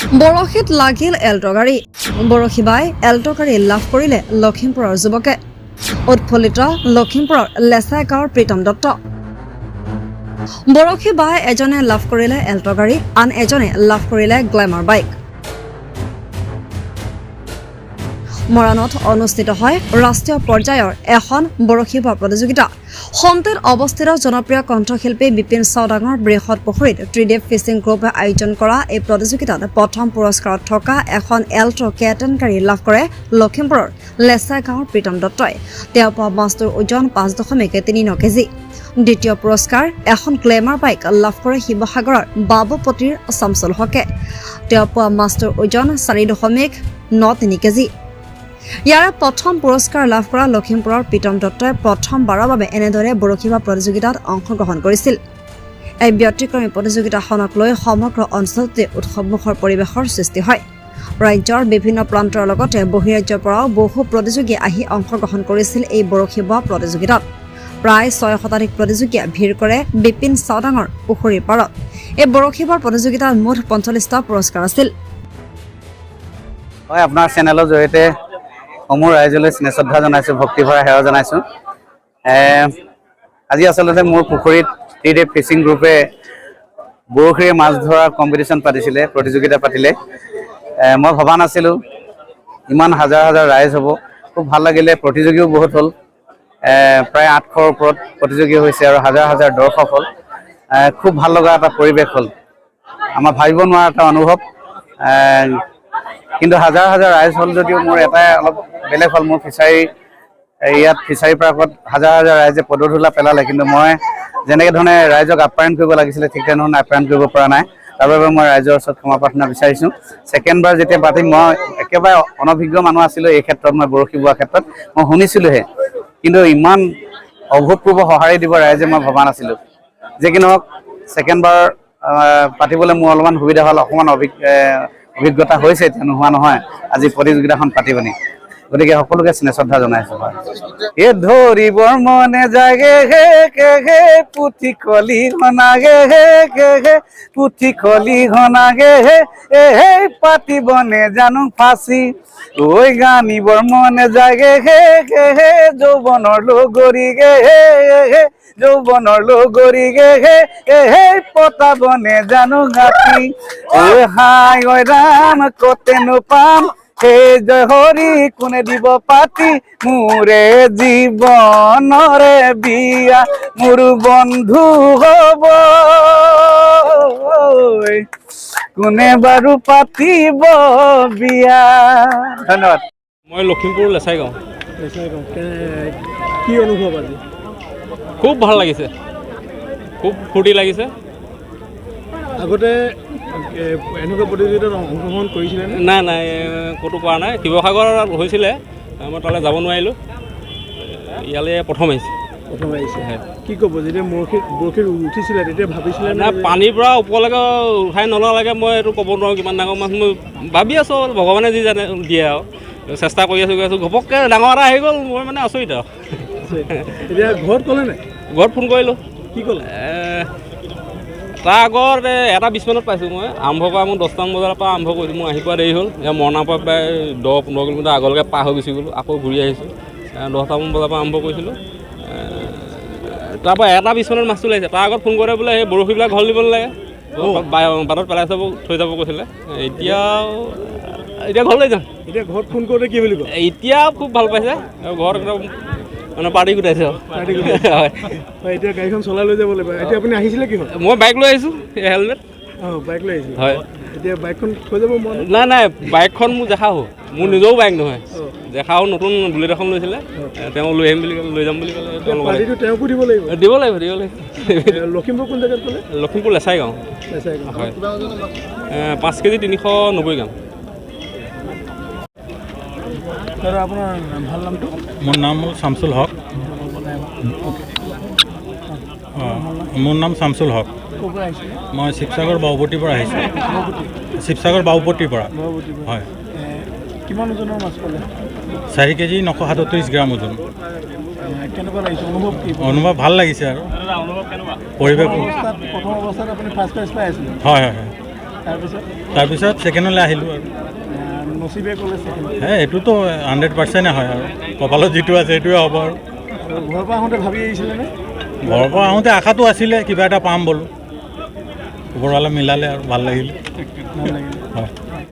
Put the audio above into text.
বৰশীত লাগিল এল্ট' গাড়ী। বৰশী বাই এল্ট' গাড়ী লাভ কৰিলে লখিমপুৰৰ যুৱকে। উৎফুল্লিত লখিমপুৰৰ লেচাই গাঁৱৰ প্ৰীতম দত্ত। বৰশী বাই এজনে লাভ কৰিলে এল্ট' গাড়ী, আন এজনে লাভ কৰিলে গ্লেমাৰ বাইক। মৰাণত অনুষ্ঠিত হয় ৰাষ্ট্ৰীয় পৰ্যায়ৰ এখন বৰশী বোৱা প্ৰতিযোগিতা। সন্তেত অৱস্থিত জনপ্ৰিয় কণ্ঠশিল্পী বিপিন চাওদাঙৰ বৃহৎ পুখুৰীত ত্ৰিদেৱ ফিচিং গ্ৰুপে আয়োজন কৰা এই প্ৰতিযোগিতাত প্ৰথম পুৰস্কাৰত থকা এখন এল্ট' কে টেন গাড়ী লাভ কৰে লখিমপুৰৰ লেচা গাঁৱৰ প্ৰীতম দত্তই। তেওঁ পোৱা মাছটোৰ ওজন 5.39 কেজি। দ্বিতীয় পুৰস্কাৰ এখন গ্লেমাৰ বাইক লাভ কৰে শিৱসাগৰৰ বাবুপতিৰ চামচুল হকে। তেওঁ পোৱা মাছটোৰ ওজন 4.93 কেজি। ইয়াৰে প্ৰথম পুৰস্কাৰ লাভ কৰা লখিমপুৰৰ প্ৰীতম দত্তই প্ৰথমবাৰৰ বাবে এনেদৰে বৰশী বোৱা প্ৰতিযোগিতাত অংশগ্ৰহণ কৰিছিল। এই ব্যতিক্ৰমী প্ৰতিযোগিতাখনক লৈ সমগ্ৰ অঞ্চলটোতে উৎসৱমুখৰ পৰিৱেশৰ সৃষ্টি হয়। ৰাজ্যৰ বিভিন্ন প্ৰান্তৰ লগতে বহিৰাজ্যৰ পৰাও বহু প্ৰতিযোগী আহি অংশগ্ৰহণ কৰিছিল এই বৰশী বোৱা প্ৰতিযোগিতাত। প্ৰায় 6 শতাধিক প্ৰতিযোগীয়ে ভিৰ কৰে বিপিন চাওদাঙৰ পুখুৰীৰ পাৰত। এই বৰশী বোৱাৰ প্ৰতিযোগিতাত মুঠ 45টা পুৰস্কাৰ আছিল। হয়, আপোনাৰ চেনেলৰ জৰিয়তে সমূহ ৰাইজলৈ স্নেহ শ্ৰদ্ধা জনাইছোঁ, ভক্তিভৰা সেৱা জনাইছোঁ। আজি আচলতে মোৰ পুখুৰীত ত্ৰিদেৱ ফিচিং গ্ৰুপে বৰশীৰে মাছ ধৰা কম্পিটিশ্যন পাতিছিলে, প্ৰতিযোগিতা পাতিলে। মই ভবা নাছিলোঁ ইমান হাজাৰ হাজাৰ ৰাইজ হ'ব। খুব ভাল লাগিলে। প্ৰতিযোগীও বহুত হ'ল, প্ৰায় 800ৰ ওপৰত প্ৰতিযোগী হৈছে আৰু হাজাৰ হাজাৰ দৰ্শক হ'ল। খুব ভাল লগা এটা পৰিৱেশ হ'ল, আমাৰ ভাবিব নোৱাৰা এটা অনুভৱ। কিন্তু হাজাৰ হাজাৰ ৰাইজ হ'ল যদিও মোৰ এটাই অলপ বেলেগ হ'ল, মোৰ ফিচাৰী ইয়াত ফিচাৰী পাৰ্কত হাজাৰ হাজাৰ ৰাইজে পদধূলা পেলালে, কিন্তু মই যেনেকৈ ধৰণে ৰাইজক আপ্যায়ন কৰিব লাগিছিলে, ঠিক তেনেধৰণে আপ্যায়ন কৰিব পৰা নাই। তাৰ বাবে মই ৰাইজৰ ওচৰত ক্ষমা প্ৰাৰ্থনা বিচাৰিছোঁ। ছেকেণ্ডবাৰ যেতিয়া পাতিম, মই একেবাৰে অনভিজ্ঞ মানুহ আছিলোঁ এই ক্ষেত্ৰত। মই বৰশী বোৱা ক্ষেত্ৰত মই শুনিছিলোঁহে, কিন্তু ইমান অভূতপূৰ্ব সঁহাৰি দিব ৰাইজে মই ভবা নাছিলোঁ। যি কি নহওক, ছেকেণ্ডবাৰ পাতিবলৈ মোৰ অলপমান সুবিধা হ'ল, অকণমান অভিজ্ঞতা হৈছে এতিয়া, নোহোৱা নহয়, আজি প্ৰতিযোগিতাখন পাতি পিনি। গতিকে সকলোকে স্নেহ শ্ৰদ্ধা জনাইছোঁ। হয়, এ ধৰিবৰ মনে জাগে হে কে হে পুঠি খলিহনা গে হে কে হে পুঠি খলিহনা গে হে এ হে পাতিবনে জানো ফাঁচি। ঐ গানিবৰ মনে জাগে হে কে হে যৌৱনৰ লগৰী গে হে হে যৌৱনৰ লগৰী গে হে এ হে পতাবনে জানো গাঁঠি। ঐ হাই ঐ ৰাম কতেনো পাম হে জয় হৰি কোনে দিব পাতি মোৰে জীৱনৰে বিয়া মোৰ বন্ধু হব কোনে বাৰু পাতিব বিয়া। ধন্যবাদ। মই লখিমপুৰ লেচাই গাঁও। কি অনুভৱ আজি? খুব ভাল লাগিছে, খুব ফূৰ্তি লাগিছে। আগতে এনেকুৱা প্ৰতিযোগিতাত অংশগ্ৰহণ কৰিছিলে নে? নাই নাই, ক'তো কৰা নাই। শিৱসাগৰত হৈছিলে, মই তালৈ যাব নোৱাৰিলোঁ। ইয়ালৈ প্ৰথম আহিছে। প্ৰথম আহিছে? হয়। কি ক'ব, যেতিয়া বৰশীত উঠিছিলে তেতিয়া ভাবিছিলে নাই, পানীৰ পৰা ওপৰলৈকে উঠাই নলৱালৈকে মই এইটো ক'ব নোৱাৰোঁ কিমান ডাঙৰ মাছ। মই ভাবি আছোঁ, ভগৱানে যি জানে দিয়ে আৰু চেষ্টা কৰি আছোঁ, গৈ আছোঁ, ঘপককৈ ডাঙৰ এটা আহি গ'ল। মই মানে আচৰিত আৰু। এতিয়া ঘৰত ক'লে নাই? ঘৰত ফোন কৰিলোঁ। কি ক'লে? তাৰ আগত 1টা 20 মানত পাইছোঁ মই। আৰম্ভ কৰা মই 10টামান বজাৰ পৰা আৰম্ভ কৰিছোঁ। মই আহি পোৱা দেৰি হ'ল। এতিয়া মৰণাৰ পৰা প্ৰায় 10-15 কিলোমিটাৰ আগলৈকে পাৰ হৈ গুচি গ'লোঁ, আকৌ ঘূৰি আহিছোঁ। 10টামান বজাৰ পৰা আৰম্ভ কৰিছিলোঁ। তাৰপৰা 1টা 20 মানত মাছটো লাগিছে। তাৰ আগত ফোন কৰোঁতে বোলে সেই বৰশীবিলাক ঘৰলৈ দিব নালাগে, বাটত পেলাই চাব থৈ যাব কৈছিলে। এতিয়া এতিয়া ঘৰলৈ যাম। এতিয়া ঘৰত ফোন কৰোঁতে কি বুলি ক'লে? এতিয়া খুব ভাল পাইছে আৰু ঘৰত একদম মানে পাৰ্টি গোটাইছে আৰু। পাৰ্টি গোটাইছে। হয়। হয়, এতিয়া গাড়ীখন চলাই লৈ যাব লাগিব। এতিয়া আপুনি আহিছিলে কিহত? মই বাইক লৈ আহিছোঁ, হেলমেট। অঁ, বাইক লৈ আহিছিলে? হয়। এতিয়া বাইকখন থৈ যাব মন? নাই নাই, বাইকখন মোৰ জেঠাশাহু, মোৰ নিজৰো বাইক নহয়। জেঠাশাহু নতুন বুলেট এখন লৈছিলে, তেওঁ লৈ আহিম বুলি ক'লে, লৈ যাম বুলি ক'লে। তেওঁ লগতে। পাৰ্টিটো তেওঁকো দিব লাগিব। দিব লাগিব, দিব লাগিব। লখিমপুৰ কোন জেগাত ক'লে? লখিমপুৰ লেচাই গাঁও। লেচাই গাঁও। হয়, 5 কেজি 390 গ্ৰাম। দাদা, আপোনাৰ ভাল নামটো? মোৰ নাম হ'ল শামছুল হক। অঁ, মোৰ নাম শামছুল হক। ক'ৰ পৰা আহিছিলে? মই শিৱসাগৰ বাউপট্টিৰ পৰা আহিছোঁ। শিৱসাগৰ বাউপট্টিৰ পৰা। বাউপট্টিৰ পৰা। হয়। কিমান ওজনৰ মাছ পালে? 4 কেজি 937 গ্ৰাম ওজন। কেনেকুৱা লাগিছে, অনুভৱ কি? অনুভৱ ভাল লাগিছে আৰু পৰিৱেশ। প্ৰথম অৱস্থাত আপুনি ফাৰ্ষ্ট প্ৰাইজ পাই আছিলে? হয় হয় হয়। তাৰপিছত? তাৰপিছত ছেকেণ্ডলৈ আহিলোঁ আৰু। নচিবে ক'লে ছেকেণ্ড? হে, এইটোতো 100%-এ হয় আৰু কপালত যিটো আছে সেইটোৱে হ'ব আৰু। আৰু ঘৰৰ পৰা আহোঁতে ভাবি আহিছিলেনে? ঘৰৰ পৰা আহোঁতে আশাটো আছিলে, কিবা এটা পাম বোলো। ওপৰৱালা মিলালে আৰু ভাল লাগিলে। ভাল লাগিলে। হয়।